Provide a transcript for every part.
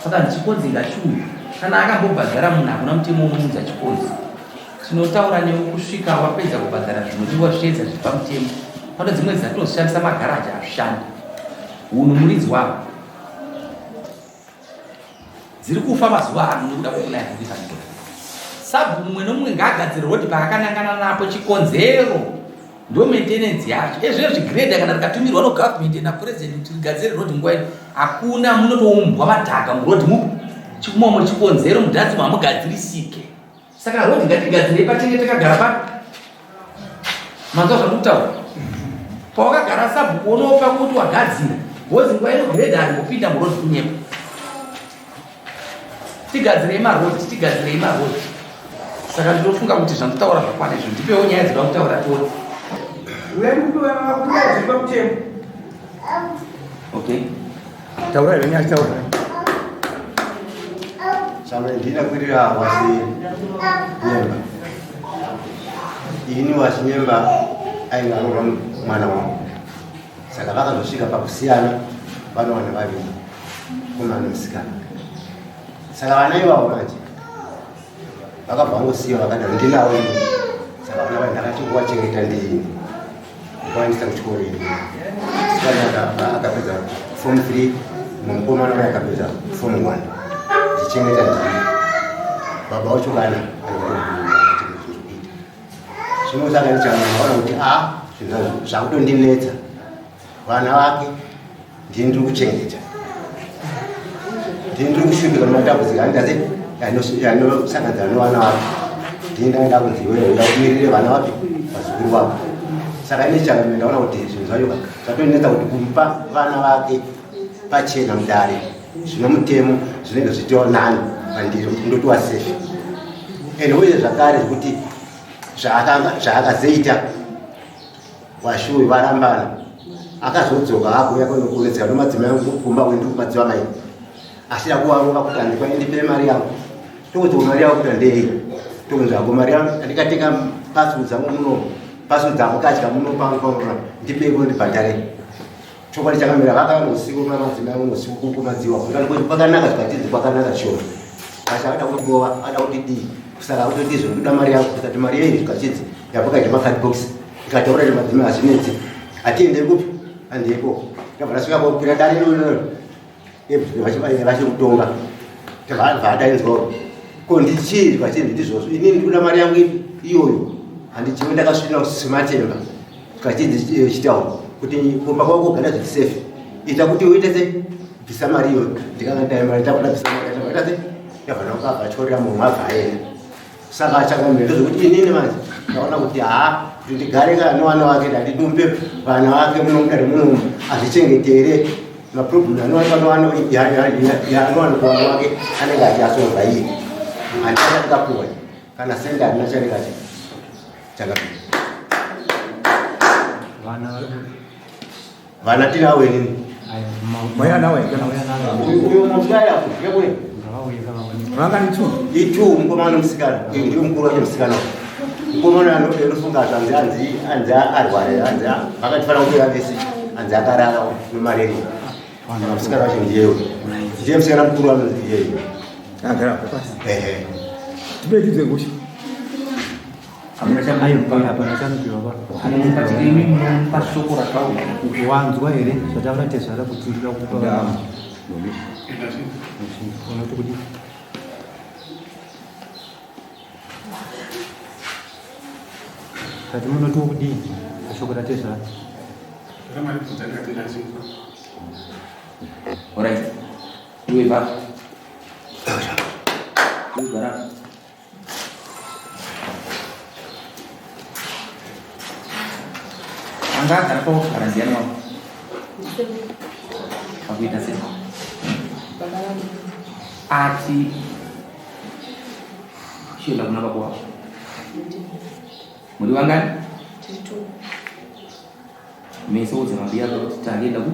Saka chikonzi ngachiuye. Kana akambobhadhara munhu hakuna mutemo unounza chikonzi. Tinotaura newe kusvika wapedza kubhadhara zvinodiwa zvichiedza zviri pamutemo. Pane dzimwe dzatoshandisa magaraji hazvishandi. Hunhu muridzi wavo. Dziri kufa mazuva ano nekuda kwekunaya kuita mvura. Sabhuku mumwe nomumwe ngaagadzire rodi paakanangana napo chikonzero ndo maintenance yacho. Ezvezvi grader kana rikatumirwa no government na president kuti rigadzire road nguva ino hakuna munotoumbwa madhaka muroad mupi chikumomo chikonzero mudhanzi mamugadzirisike. Saka road ngatigadzirei patenge takagara pa manzwa zvandikutaura pawakagara sabhuku unopa kuti wagadzira bhozi nguva ino grade harimbopinda muroad kunyepa tigadzirei maroad tigadzirei maroad saka ndinofunga kuti zvanditaura zvakwana izvo ndipewo nyaya dzinoda kutaura tione okay Taura here nyaya taura. Chama ndina kwirira wasi nyemba. Ini wasi nyemba ainge aroora mwana wangu. Saka vakazosvika pakusiyana vanowana vaviri mukomana nemusikana. Saka vana ivavo manje vakabva vangosiya vakadaro ndinawo ini. Saka vana vai ndakati kuvachengeta ndiini. Ndikawaendesa kuchikoro ini. Musikana akapedza form 3 mukomana uye akapedza form 1. Ndichengeta ndini. Baba wacho kana zvino saka ndichamaona kuti a zvinhu zvakutondinetsa vana vake ndini ndiri kuchengeta ndini ndiri kushupika nematambudziko andaze anosanganidzana nevana vake ndini ndanga ndakunzi iwewe uda kumirire vana vapi vazukuru vako saka ine changa ndaona kuti zvinhu zvacho zvatonetsa kuti kumupa vana vake pachena mudare zvino mutemo zvinenge zvichitiva nani pandiri kuti ndotiwa safe and uye zvakare zvekuti zvaakazoita Washuwi varambana akazodzoka akuuya kunetseka nomadzimai angu kumba kwendi kumadziva mai asida kuvarova kuti andikwa ndipe mari yangu tokuti mari yangu kuti andei tokunzi ako mari yangu andikatenga pasu dzangu muno pasu dzangu kadya muno pangu pangu ndipeko ndibhadhare chokwadi chakamira vakauya usiku kuna madzimai angu usiku kumadziwa kwakanaka zvikatidzi kwakanaka shoma asi akada kutibova ada kuti dii saka kutoti izvo ndoda mari yangu tikati mari yei zvikachidzi yapakaita macardbox ikataura kuti madzimai hazvinetsi hatiende kupi handiko tabva tasvika kokwira dare iroro vachiri kutonga vadainzwa ko ndichii zvikachinzi ndizvozvo inini ndikuda mari yangu ipi iyoyo handichiwe ndakasvina sematemba zvikachinzi eh, chitaura kuti kumba kwako kugara zviri safe ita kuti uite se bvisa mari iyoyo ndikanga ndai mari takuda bvisa mari takuda se yabva nakabva atyorera munhu abva aenda saka achakamira ndozvekuti inini manje ndaona kuti haa kuti ndigare kana nevana vake ndandidumbe vana vake muno mudare muno azvichengetere maproblem anowanikwa yaanowanikwa vana vake anenge achiasolva iye handina chandikapuwa kana sende handina chandikachi chakapinda vana tinawo inini uyo mutaya kudya itu mukomana nomusikana uyu ndiyo mukuru wacho musikana mukomana anofunga zvanzi anzi anzi arware anzi akatifanira kutora vese anzi akarara nemalaria musikana wacho ndiye uyu ndiye musikana mukuru anonzi iyeyo ehe Hamuna chamunopa. Hapana chanopiwa pa. Munomupa imi munomupa shoko rakaoma. Wanzwa here zvataura tezvara kuti ndinoda kupa vana. Unoti kudii? Tati munoti kudii pashoko ratezvara? Alright. Iwe baba. Iwe gara. Anga agara paugara ndiani wako? Akuita sei? Ati chienda kuna baba wako. Muri vangani? Mese udza mabhiya ako kuti taenda ku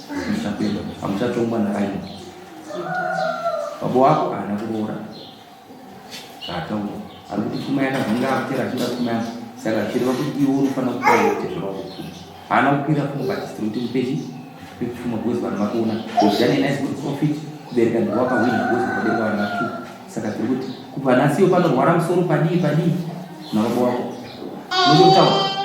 kumusha kwedu. Hamuchatongwa naraini. Baba wako haana kuroora. Zvaataura. Ari kuti pfuma yakazonga akutera achida pfuma yangu. Saka zvichireva kuti iwe unofanira kupawo tezvara wako pfuma. Haana kukwira pfuma but tiri kuti mupechi pfuma because vanhu vakuona. You've done a nice good profit. Kubereka ndiwe wakahwina because wakabereka vana vatu. Saka tiri kuti kubva nhasi iwe panorwara musoro padii padii nababa wako. Unototaura.